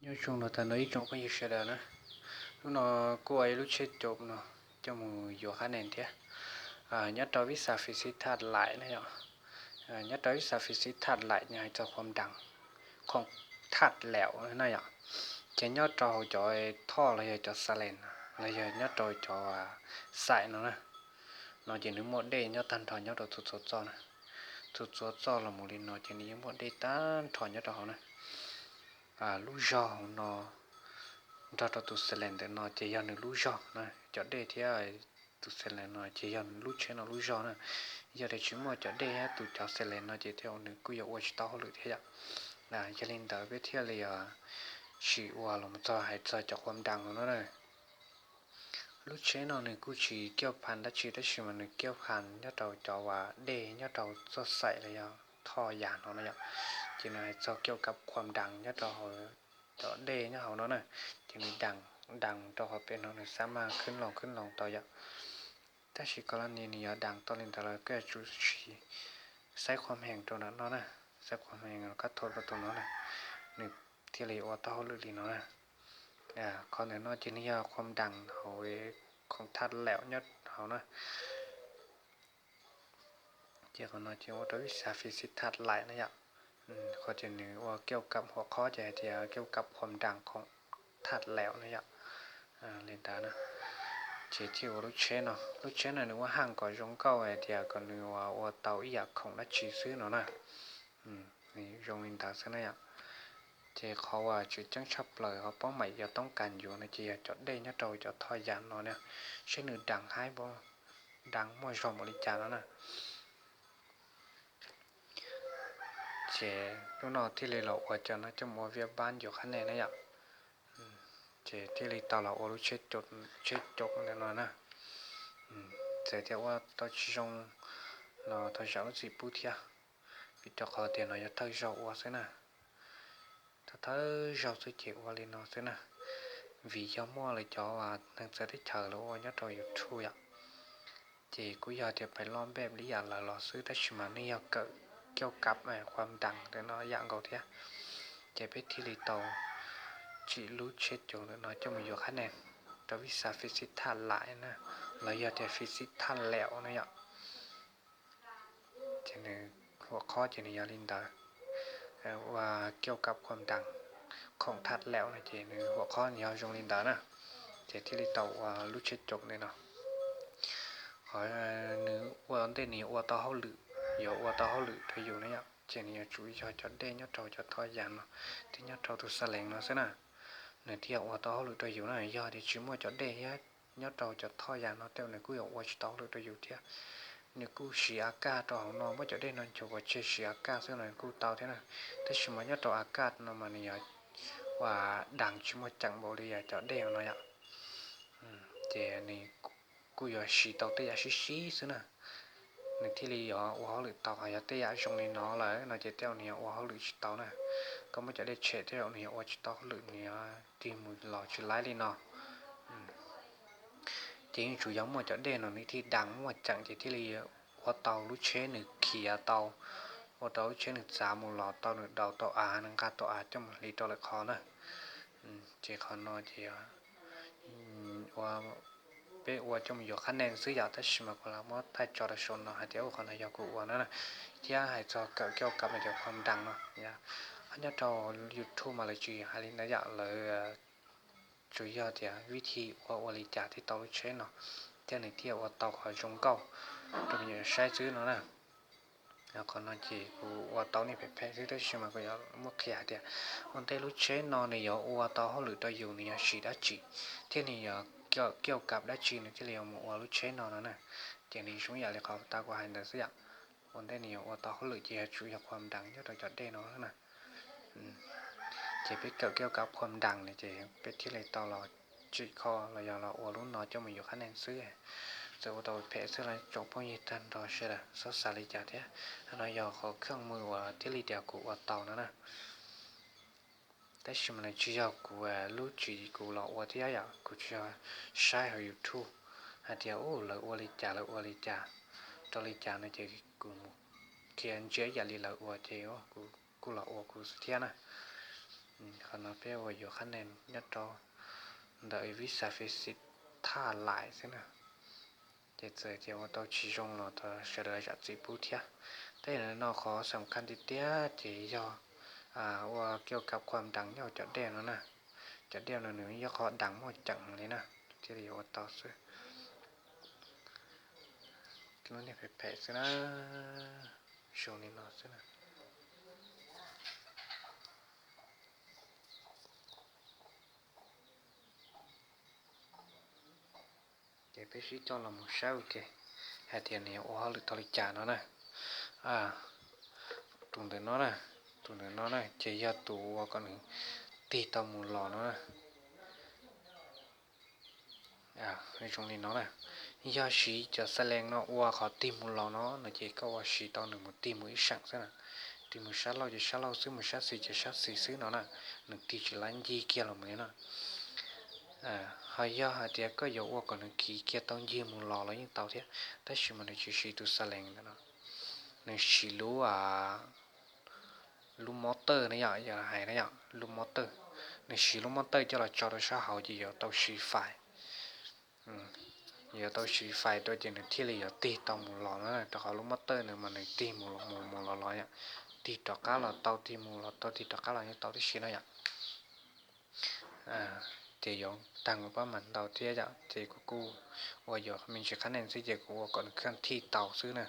Nyob zoo no tag nrho ib tsoom phooj ywg sawv daws na, hnub no kuj ua ib lub tsheb caum no coj mus yuav qhab nees thiab. Nyob rau vib xas fis xib thaj laim na yom, nyob rau vib xas fis xib thaj laim no hais txog qhuam das, khoom thaj laum na yom, ces nyob rau hauv cov thoj los yog cov xas lees los yog nyob rau cov xaim no na, no ces nws muaj dej nyob tag nrho nyob rau txhua txhua txoj na. Txhua txhua txoj los mus li no ces nws yeej muaj dej tag nrho nyob rau hauv na. Lub zog hauv no nrog rau tus xas lees ntawm no ces yog nws lub zog na, cov dej thiab tus xas lees no ces yog nws lub tsheb no lub zog na. Yog tias tsis muaj cov dej thiab tus cov xas lees no ces thiaj nws kuj yuav ua tsis tau hauj lwm thiab yom. Yog li ntawd peb thiaj li tsis ua los mus txog hais txog cov qhuam das no na. Lub tsheb no nws kuj tsis kiuj phas dab tsi tab sis mas nws kiuj phas nyob rau cov uas dej nyob rau txoj xaim los yog thoj yas no na yom. Ces nws hais txog kiuj kab qhuam das nyob rau hauv cov dej nyob hauv no na, ces nws das, das rau qhov pem no nws xav mas khwb loo khwb loo tau yom. Tab sis koj los nws, nws yuav das tau li ntawd los koj yuav tsum siv xaib qhuam hees rau ntawm no na, xaib qhuam hees koj thauj rau tus no na, nws thiaj li ua tau hauj lwm li no na. Qhov ntawm no ces nws yog qhuam das hauv khoom thaj laum nyob hauv na. Ces qhov no ces ua rau vib xas fis xib thaj laim na yom. Qhov tias nws ua kiuj kab huam qhob ces hais tias kiuj kab qhuam das khoom thaj laum na yom. Li ntawd na, ces thiaj ua lub tsheb no. Lub tsheb no nws ua haj kom zoo nkauj hais tias kom nws ua tau ib yam khoom dab tsi xwb no na. Zoo li ntawd xwb na yom. Ces qhov uas tseem ceeb tshaj plaws qhov poob mam yog toob kas yuav no ces yog cov dej nyob rau cov thoj yas no na, seb nws das haib, das muaj zog npaum li cas no na. Ces hnub no thiaj li los ua cov no coj mus ua viaj npab yuav qhab nees na yom. Ces thiaj li tau los ua lub tsheb caum ntawm no na. Txawm tias ua tau tsis zoo los thov zam lub txim pub thiab, vim rau qhov tias no yog thawj zaug ua xwb na. Thawj thawj zaug xwb ces ua li no xwb na, vim yog muaj lawv cov uas neeg txawv teb chaws lawv ua nyob rau YouTube yom. Ces kuj yog tias pais loj npej li yam lawv los xwb tab sis mas nej yog kawm kiuj kab qhuam das ntawm no yam nkaus thiab. Ces peb thiaj li tau tsim lub tsheb caum ntawm no coj mus yuav qhab nees rau vib xas fis xib thaj laim na, los yog tias fis xib thaj laum na yom. Ces nws huam qhob ces nws yog li ntawd, ua kiuj kab qhuam das khoom thaj laum no ces nws huam qhob nws yog zoo li ntawd na. Ces thiaj li tau ua lub tsheb caum ntawm no. Qhov nws ua ntej nws yuav ua tau hauj lwm, yuav ua tau hauj lwm rau yus na yom, ces nws yuav tsum yog cov dej nyob rau cov thoj yas no thiab nyob rau tus xas lees no xwb na, nws thiaj ua tau hauj lwm rau yus na. Yog tias tsis muaj cov dej thiab nyob rau cov thoj yas no tej nws kuj yuav ua tsis tau hauj lwm rau yus thiab. Nws kuj siv a kaj rau hauv no, muab cov dej no nchuav pov tseg siv a kaj xwb los kuj tau thiab na. Tab sis mas nyob rau a kaj no mas nws yog ua das tsis muaj ceem npaum li cov dej no yom. Ces nws kuj yuav siv tau tej yam sib sib xwb na, nws thiaj li yuav ua hauj lwm tau. Ho yog tej yam zoo li no lawm no ces tej zaum nws yuav ua hauj lwm tsis tau na. Koj muab cov dej tshem tej zaum nws yuav ua tsis tau hauj lwm, nws yuav tig mus los tsis laib li no. Ces yeej tsum yog muaj cov dej no nws thiaj das muaj ceem ces thiaj li ua tau lub tsheb nws khiav tau, ua tau lub tsheb nws txav mus los tau, nws daus tau av, nws nqa tau av coj mus hliv rau lwm qhov na. Ces qhov no ces ua, peb ua coj mus yuav qhab nees xwb yom, tab sis mas kuv lam muab thaij tso rau saum no hais tias ua qhov no yog kuv ua no na, thiab hais txog kawm kiuj kab no cov qhuam das no. Nyob rau YouTube mas lawv tsis hais li ntawd yom, lawv tsuas yog tias vib thi ua ua li cas thiaj tau lub tsheb no, thiab nws thiaj ua tau qhov zoo nkauj rau me nyuam saib xwb no na. Qhov no ces kuv ua tau nej phem phem xwb tab sis mas kuv yuav muab qhia hais tias ua ntej lub tsheb no nws yuav ua tau hauj lwm rau yus nws yuav siv dab tsi, thiab nws yuav kiuj kab dab tsi nws thiaj li yuav mus ua lub tsheb no no na. Ces nws zoo yam li qhov tau kuv hais ntawd xwb yom. Ua ntej nws yuav ua tau hauj lwm ces yuav tsum yog qhuam das nyob rau cov dej no na. Ces peb kawm kiuj kab qhuam das no ces peb thiaj li tau los tsim kho los yog los ua lub no coj mus yuav qhab nees xwb. Txawm ua tau phem xwb los tsoom phooj ywg tag nrho sawv daws txhob xav li cas thiab. No yog qhov kheej mws uas thiaj li tias kuv ua tau no na. Tab sis mas nws tsis yog kuv lub tswv yim kuv los ua thiab yom, kuv tsis yog saib hauv YouTube hais tias u lawv ua li cas lawv ua li cas rau li cas no ces kuv mus qhia ntsia yam li lawv ua ces kuv kuj los ua kuv xwb thiab na. Qhov no peb ua yuav qhab nees nyob rau ntawm vib xa fej xim thaj lais xwb na. Ces txawm tias ua tau tsis zoo los thov sawv daws zam txim pub thiab. Tej no qhov xam khaj tiag tiag ces yog ua keo kav qhuam dees nyob cov dej no na. Cov dej no nws yog qhov dees muaj ceem li na, thiaj li yuav ua tau xwb. Lub niag phem phem xwb na, zoo li no xwb na. Ces peb sib coj los mus saib ua ke hais tias nws yuav ua hauj lwm tau li cas no na. Tus ntawm no na, tus ntawm no na ces yog tus ua kom nws tig tau mus los no na. Zoo li no na, yog siv cov xas lees no ua qhov tig mus los no no ces koj ua siv tau nws mus tig mus ib seem xwb na. Tig mus sab laug ces sab laug xwb, mus sab xis ces sab xis xwb no na, nws tig tsis laib ncig kiag los mus li no. Ho yog hais tias koj yuav ua kom nws kiv kiag tau ncig mus los los yeej tau thiab, tab sis mas nws tsis siv tus xas lees ntawm no, nws siv lub lub mob tawj na yom, yog hais na yom, lub mob tawj. Nws siv lub mob tawj coj los tso rau sab hauv ces yuav tau siv fais, yuav tau siv fais rau ces nws thiaj li yuav tig tau mus los no, rau qhov lub mob tawj ntawd mas nws tig mus mus los los yom, tig rov qab los tau, tig mus los tau, tig rov qab los yeej tau tib si no yom. Ces yuav tag nkaus pab mas ntau thiab yom, ces kuv kuj ua yuav me ntsis qhab nees xwb ces kuv ua kom nws kheej thij tau xwb na.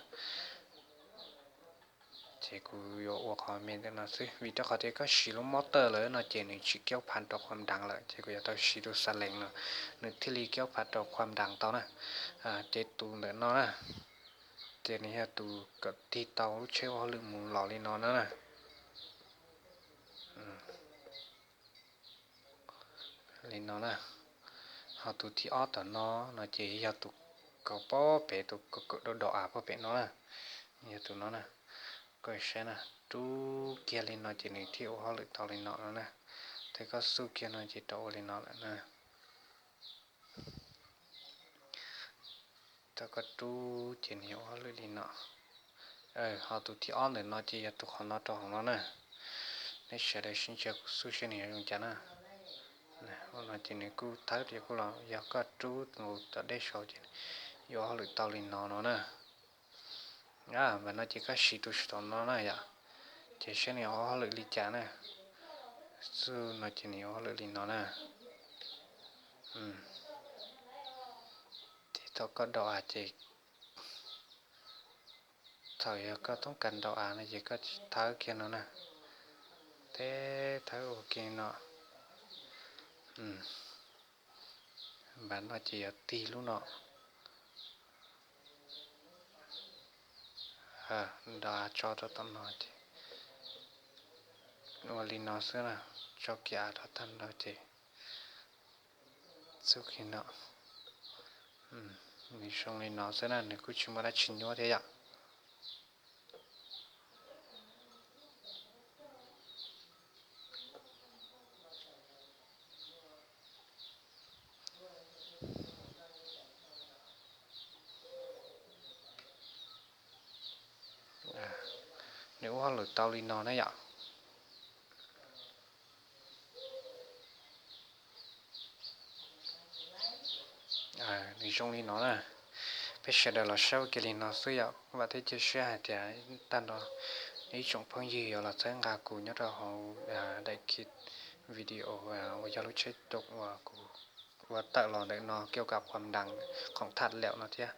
Ces kuv yuav ua qhov me ntawm no xwb, vim rau qhov tias koj siv lub mob tawj lawm no ces nws tsis kiaub phav rau qhuam dees lawm, ces kuv yuav tau siv tus xas lees no, nws thiaj li kiaub phav rau qhuam dees tau na. Ces tus ntawm no na, ces nws yog tus kom tig tau lub tsheb ua hauj lwm mus los li no na. Li no na. Ho tus thib ob tom no no ces yog tus kaum pem, tus kaum kaum do do av pem no na, yog tus no na. Koj saib na, rub kiag li no ces nws thiaj ua hauj lwm tau li no no na. Thiab koj xuj kiag no ces rov ua li no lawm na. Thaum koj rub ces nws yuav ua hauj lwm li no. Ho tus thib ob ntawm no ces yog tus qhov no rau hauv no na. Nej sawv daws sib ntsib kuv xuj saib nws yuav zoo cas na. Ua no ces nws kuj thawb tias kuj los yog koj rub nkaus tom dej saud ces yuav ua hauj lwm tau li no no na. Vam no ces koj siv tus saum no na yom, ces saib nws yuav ua hauj lwm li cas na. Xuj no ces nws yuav ua hauj lwm li no na. Ces thaum koj do av ces, thaum yog koj toob kas do av no ces koj thawb kiag no na, thiab thawb ua ke no. Vam no ces yuav tig lub no, do av tso rau tom no ces ua li no xwb na, tso kiag av rau tag nrho ces xuj kiag no. Nws zoo li no xwb na, nws kuj tsis muaj dab tsi nyuaj thiab yom. Nws ua hauj lwm tau li no na yom. Nws zoo li no na. Peb sawv daws los saib ua ke li no xwb yom. Vam thiab cia siab hais tias tag nrho ib tsoom phooj ywg yuav los txhawb nqa kuv nyob rau hauv daim video uas yog lub tsheb coob uas kuv ua tawm los ntawm no kiaus kam qhuam dees khoom thaj laum no thiab.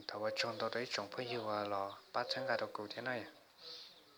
Thov ua tsaug ntau rau ib tsoom phooj ywg uas los pab txhawb nqa rau kuv thiab na.